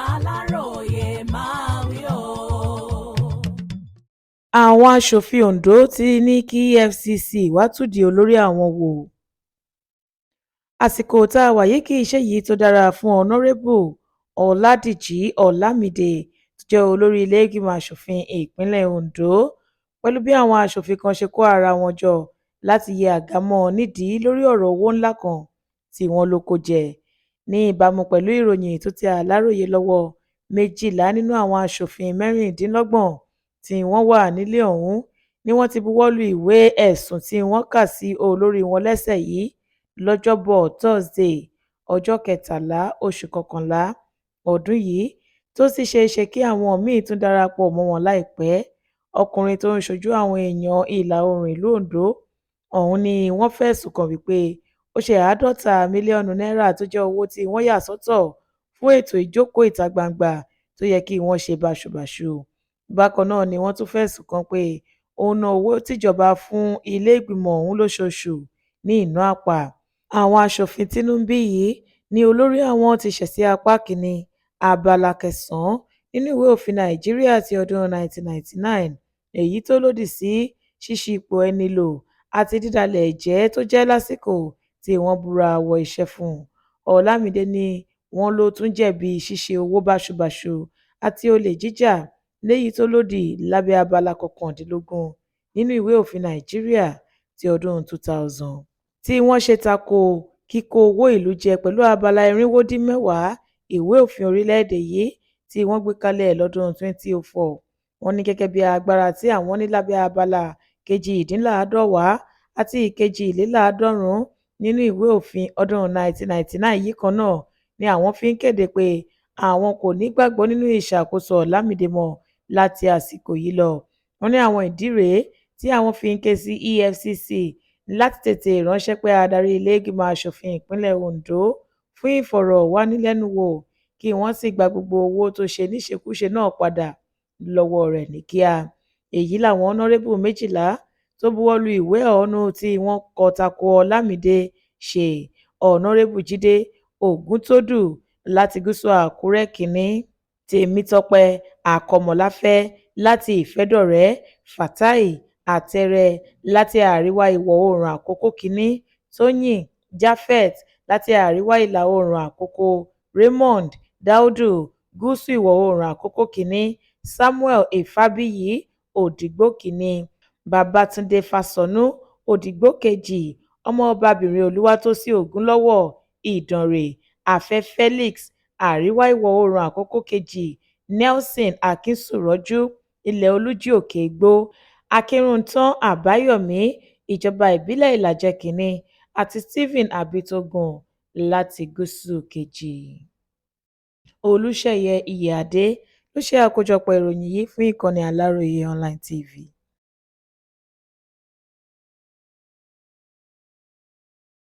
Aláròye máa wí o. Àwọn aṣòfin Ondo ti ní kí EFCC wàá túdìí olórí àwọn wò. Àsìkò tá a wà yìí kì í ṣèyí tó dára fún Ọ̀nàrẹ́bù Ọ̀làdìjì Olamide tó jẹ́ olórí ilé-ìgbìmọ̀ asòfin ìpínlẹ̀ Ondo, pẹ̀lú bí àwọn aṣòfin kan ṣe kó ara wọn jọ láti yẹ àga mọ́ ọn nídìí lórí ọ̀rọ̀ owó ńlá kan tí wọ́n lọ kó jẹ. Ní ìbámu pẹ̀lú ìròyìn tó tẹ Aláròye lọ́wọ́, 12 nínú àwọn aṣòfin 26 tí wọ́n wà nílé ọ̀hún ni wọ́n ti buwọ́ lu ìwé ẹ̀sùn tí wọ́n kà sí olórí wọn lẹ́sẹ̀ yìí lọ́jọ́bọ́ tosidee, ọjọ́ kẹtàlá oṣù kọkànlá ọdún yìí, tó sì ṣeé ṣe kí àwọn míín tún darapọ̀ mọ́ wọn láìpẹ́. Ọkùnrin tó ń ṣojú àwọn èèyàn ìlà-oòrùn ìlú Ondo ọ̀hún ni wọ́n fẹ̀sùn kàn wípé ó ṣe 50 mílíọ̀nù náírà tó jẹ́ owó tí wọ́n yà sọ́tọ̀ fún ètò ìjókòó ìta gbangba tó yẹ kí wọ́n ṣe báṣubàṣu. Bákan náà ni wọ́n tún fẹ̀sùn kàn pé ó ń ná owó tìjọba fún ilé-ìgbìmọ̀ ọ̀hún lóṣooṣù ní ìná àpà. Àwọn aṣòfin tínú ń bí yìí ní olórí àwọn ti ṣẹ̀ sí apá kìn-ín-ní abala kẹsàn-án nínú ìwé òfin Nàìjíríà ti ọdún 1999, èyí tó lòdì sí ṣíṣí ipò ẹni lò àti dídalẹ̀ ẹ̀jẹ́ tó jẹ́ lásìkò tí wọ́n búra wọ iṣẹ́ fún un. Olamide ni wọ́n lọ tún jẹ̀bi ṣíṣe owó báṣubàṣu àti olè jíjà léyìí tó lòdì lábẹ́ abala 19 nínú ìwé òfin Nàìjíríà ti ọdún 2000, tí wọ́n ṣe ta ko kíkó owó ìlú jẹ pẹ̀lú abala 410 ìwé òfin orílẹ̀-èdè yìí tí wọ́n gbé kalẹ̀ lọ́dún 2004. Wọ́n ní gẹ́gẹ́ bíi agbára tí àwọn ní lábẹ́ abala 98 àti 102 nínú ìwé òfin ọdún 1999 yìí kan náà ni àwọn fi ń kéde pé àwọn kò ní í gbàgbọ́ nínú ìṣàkóso Olamide mọ́ láti àsìkò yìí lọ. Wọ́n ní àwọn ìdí rèé tí àwọn fi ń ké sí EFCC láti tètè ránṣẹ́ pé adarí ilé-ìgbìmọ̀ asòfin ìpínlẹ̀ Ondo fún ìfọ̀rọ̀wánilẹ́nuwò, kí wọ́n sì gba gbogbo owó tó ṣe níṣekúṣe náà padà lọ́wọ́ rẹ̀ ní kíá. Èyí làwọn ọ̀nàrẹ́bù 12 tó buwọ́ lu ìwé ẹ̀hónú tí wọ́n kọ ta ko Olamide ṣe: Ọ̀nàrẹ́bù Jíde Ògúntòdù láti Gúúsù Àkúrẹ́ kìn-ín-ní, Tèmítọ́pẹ́ Àkọmọláfẹ́ láti Ìfẹ́dọ̀rẹ́, Fatai Àtẹrẹ láti àríwá ìwọ̀-oòrùn Àkókò kìn-ín-ní, Tọ́yìn Japhet láti àríwá ìlà-oòrùn Àkókò, Raymond Dáúdù, Gúúsù ìwọ̀-oòrùn Àkókò kìn-ín-ní, Samuel Ìfábíyì, Òdìgbò kìn-ín-ní, Babátúndé Fásọnù, Òdìgbò kejì, Ọmọọbabìnrin Olúwatósìn Ògúnlọ́wọ̀, Ìdànrè, Afẹ́ Felix, àríwá ìwọ̀-oòrùn Àkókò kejì, Nelson Akínsùròjú, Ilẹ̀-Olújì Òkè-Ìgbò, Akínrúntàn Àbáyọ̀mí, ìjọba ìbílẹ̀ Ìlàjẹ kìn-ín-ní, àti Stephen Abitogun láti Gúúsù kejì. Olùṣeyẹ Ìyíáde ló ṣe àkójọpọ̀ ìròyìn yìí fún ìkànnì Aláròye online TV.